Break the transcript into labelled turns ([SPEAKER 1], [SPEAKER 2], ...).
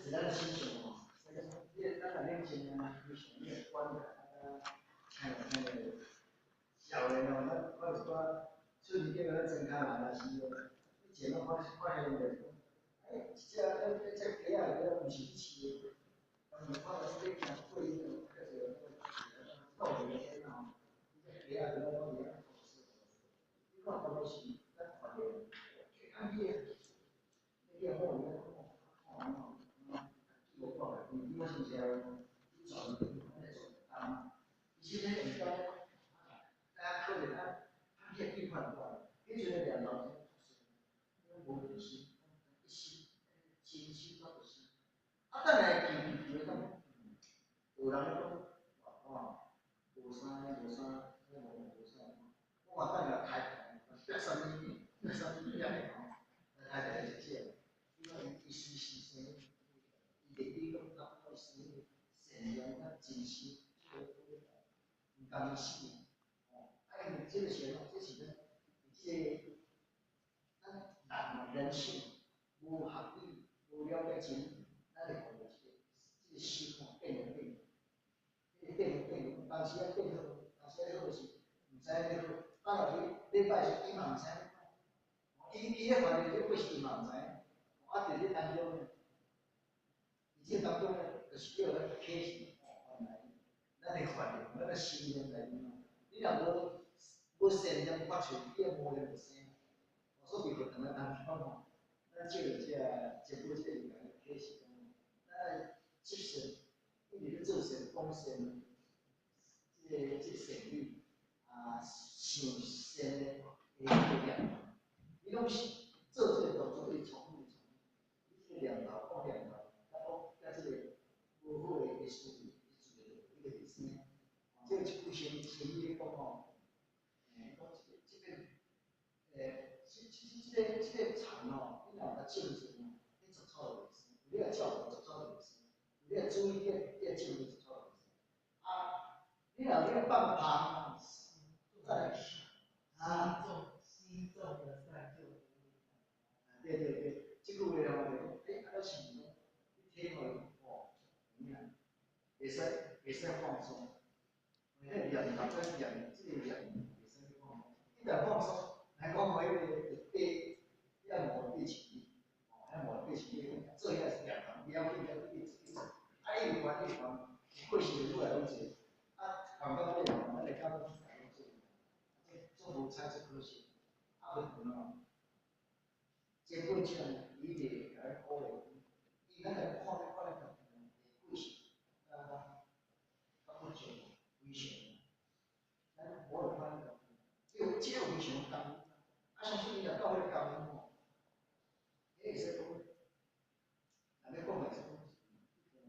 [SPEAKER 1] 是咱的心情吼，你咱若冷靜啊，非常你會管啊，聽聽個少年哦，咱看一寡出去叫咱莊跤人啊是哦，以前攏發現就是講，欸，一隻彼隻雞仔毋是去飼的，當時看到這個行過叫做倒來的吼，這雞仔攏攏佇遐吐屎，你看當時咱看著，按去，你好你看看無看來，你我是毋是去轉來做啊？其實咧，毋該，大家可能啊，他去變換過來，彼陣的念頭是無決心，一心真心到就是。啊，等下記記記講，有人咧講，哇，無啥無啥，無無啥，我嘛等下開逼啥物，逼啥物逼的吼，來開一個這，因為伊是是生，伊會記講啊，我是善良甲真心，這個毋甘死，吼，啊，因為這個是這是咱這個咱人人性無學理、無了解真理，咱會予這個心吼變來變，這個變來變，當時啊變好，當時啊好是毋知影咧好，放落去禮拜時伊嘛毋知影，伊伊咧犯著這過失伊嘛毋知影，啊，佇這當中呢，佇這當中呢，就是叫咱啟示吼，原來咱會犯著，咱的心念內面吼，你若無無善念發出，你也無念就生。所以佇佛堂當中吼，咱借著這個前輩這個人來啟示講，咱愛積善，一直咧做善、講善，這個善語啊，想善的的這個念頭，你攏是做這個動作，一直重複、重複，你這個念頭講念頭，啊講甲這個無好的的思維，你自然就你就會生。這個一句成成語咧講吼，講這個，這個田吼，你若有共種種吼，你雜草就袂生；你若照顧雜草就袂生。你若注意你種雜草就袂生。啊，你若你放芳，再來啊，
[SPEAKER 2] 心種的善就
[SPEAKER 1] 對對對，這句話吼就講，欸，啊，咱是毋是講，你體會吼，有影，袂使放鬆，因為念頭甲念，這個念袂使去放鬆，一旦放鬆，來講吼，彼個就爬，遐毛爬樹，吼，遐毛爬樹，做遐是念頭，了緊了緊，一直一直，啊，伊有煩伊有煩，過時會愈來愈濟，啊，煩到尾吼，咱會感覺講做，這做無彩足可惜，啊，無可能。這過程伊一直共咱鼓勵，伊咱來看咧看咱家己的過失，啊，較不足非常，咱無會看咱家己，這個非常感恩，啊，相信伊若到彼個感恩吼，